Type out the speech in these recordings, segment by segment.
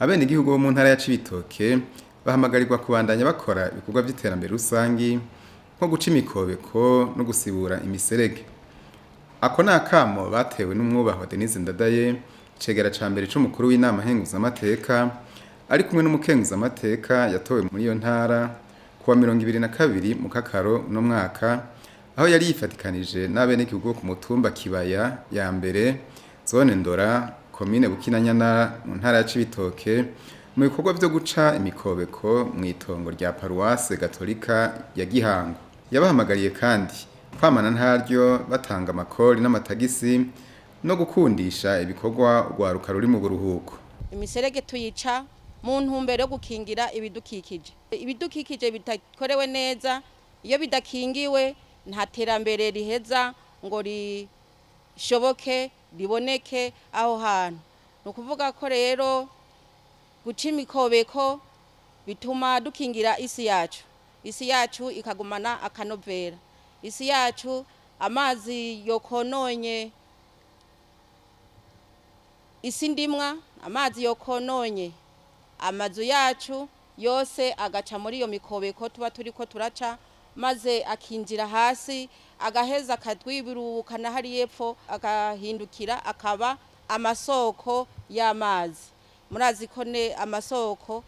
Abenegihugu bo mu ntara ya Cibitoke bahamagarirwa kubandanya bakora ibikorwa vy'iterambere rusangi nko guca imikobeko no gusibura imiserege. Ako ni akamo batewe n'umwubahwa Denise Ndadaye, icegera ca mbere c'umukuru w'inama nkenguzamateka, ari kumwe n'umukenguzamateka yatowe muri iyo ntara kuwa 22 Mukakaro uno mwaka, aho yari yifatikanije n'abenegihugu bo ku mutumba Kibaya ya mbere, zone Ndora, komine Bukinanyana mu ntara ya Cibitoke, mu bikorwa vyo guca imikobeko mw'itongo rya paruwase gatolika ya Gihango. Yabahamagariye kandi kwamana ntaryo batanga amakori n'amatagisi no gukundisha ibikorwa urwaruka ruri mu buruhuko. Imiserege tuyica mu ntumbero yo gukingira ibidukikije. Ibidukikije bidakorewe neza, iyo bidakingiwe nta terambere riheza ngo rishoboke riboneke aho hantu. Ni ukuvuga ko rero guca imikobeko bituma dukingira isi yacu, isi yacu ikagumana akanovera, isi yacu amazi yokononye isi ndimwa, amazi yokononye amazu yacu yose agaca muri iyo mikobeko tuba turiko turaca, maze akinjira hasi agaheza akadwibirukana hariya epfo agahindukira akaba amasoko y'amazi. Murazi ko ne amasoko,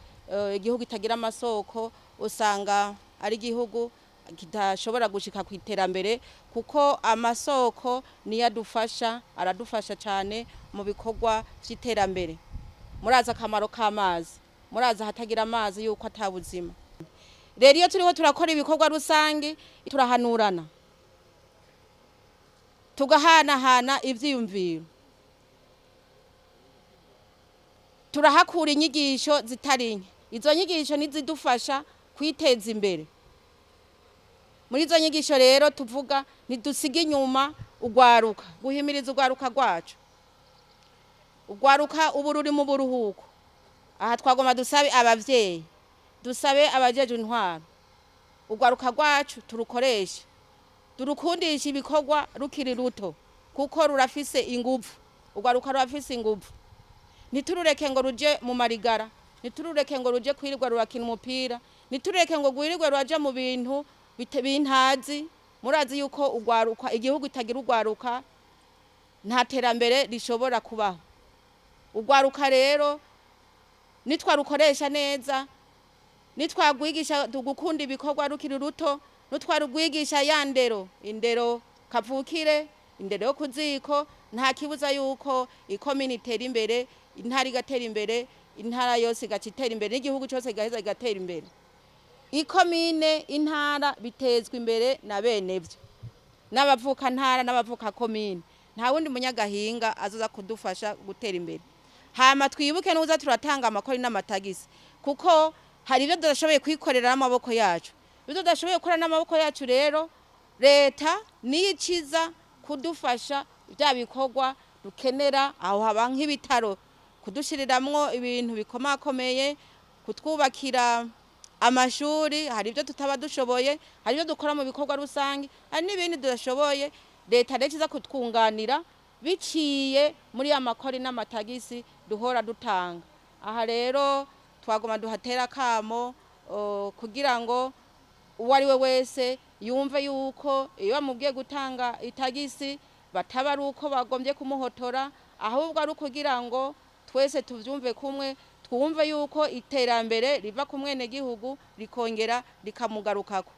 igihugu itagira amasoko usanga ari igihugu kidashobora gushika ku iterambere, kuko amasoko niyo adufasha, aradufasha cyane mu bikorwa vy'iterambere. Murazi akamaro k'amazi, murazi ahatagira amazi yuko atabuzima. Rero iyo turiho turakora ibikorwa rusangi turahanurana, tugahanahana ivyiyumviro, turahakura inyigisho zitari nke. Izo nyigisho nizidufasha kwiteza imbere. Muri izo nyigisho rero tuvuga ntidusiga inyuma urwaruka, guhimiriza urwaruka rwacu. Urwaruka ubu ruri mu buruhuko. Aha twagomba dusabe abavyeyi, dusabe abajejwe intwaro, urwaruka rwacu turukoreshe, turukundishe ibikorwa rukiri ruto, kuko rurafise inguvu. Urwaruka rurafise inguvu. Ntiturureke ngo ruje mu marigara, ntiturureke ngo ruje kwirirwa rurakina umupira, ntiturureke ngo rwirirwe ruraja mu bintu bintazi. Murazi yuko urwaruka, igihugu itagira urwaruka nta terambere rishobora kubaho. Urwaruka rero nitwarukoresha neza, nitwagwigisha gukunda ibikorwa rukiri ruto, nitwarugwigisha ya ndero, indero kavukire, indero yo kuziko, nta kibuza yuko ikomini itera imbere, intara igatera imbere, intara yose igaca itera imbere, n'igihugu cyose kigaheza kigatera imbere. Ikomine, intara bitezwa imbere na bene vyo, n'abavuka ntara n'abavuka komine. Nta wundi munyagahinga azoza kudufasha gutera imbere. Hama twibuke nuza turatanga amakori n'amatagisi, kuko hari ibyo tudashoboye kwikorera n'amaboko yacu. Ibyo tudashoboye gukora n'amaboko yacu rero leta niyo iciza kudufasha bya bikorwa dukenera. Aho haba nk'ibitaro, kudushiriramwo ibintu bikomakomeye, kutwubakira amashuri. Hari ibyo tutaba dushoboye, hari ibyo dukora mu bikorwa rusange, hari n'ibindi tudashoboye. Leta rero iza kutwunganira biciye muri ya makori n'amatagisi duhora dutanga. Aha rero twagoma duhatera akamo kugira ngo uwo ari we wese yumve yuko iyo bamubwiye gutanga itagisi bataba ari uko bagombye kumuhotora, ahubwo ari ukugira ngo twese tuvyumve kumwe, twumve yuko iterambere riva ku mwenegihugu rikongera rikamugarukako.